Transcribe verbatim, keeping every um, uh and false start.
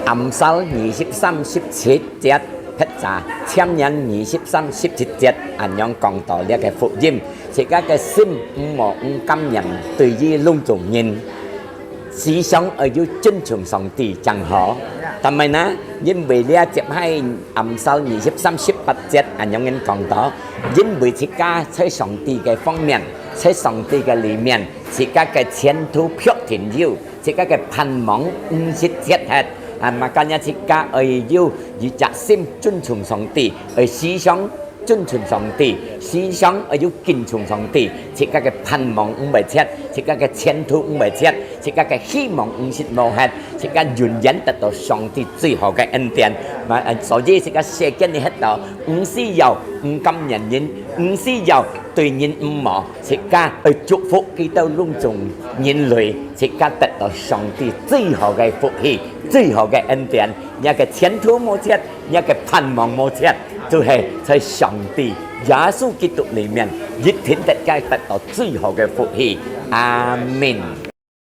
暗梢二十三十七節，或者箴言二十三十七節，恁樣講到這个福音，自家个心毋好毋甘願對於攏總人，時常愛有尊重上帝正好。但係呢，因為這節係暗梢二十三十八節恁樣人講到，因為自家在上帝个方面，在上帝个裡面，自家个前途確定有。 自家个盼望毋識絕忒。啊，makanya自家愛有一隻心尊重上帝，愛時常尊重上帝，時常愛有敬重上帝。自家个盼望毋會絕，自家个前途毋會絕，自家个希望毋識無忒，自家永遠得到上帝最好个恩典。嘛，啊，所以自家世間裡歇到，毋需要毋甘願人，毋需要對人毋好， 自家愛祝福佢兜攏總人類，自家得到上帝最好个福氣，最好个恩典。若个前途無絕，若个盼望無絕，就係在上帝耶穌基督裡面，一定得該得到最好个福氣。阿門。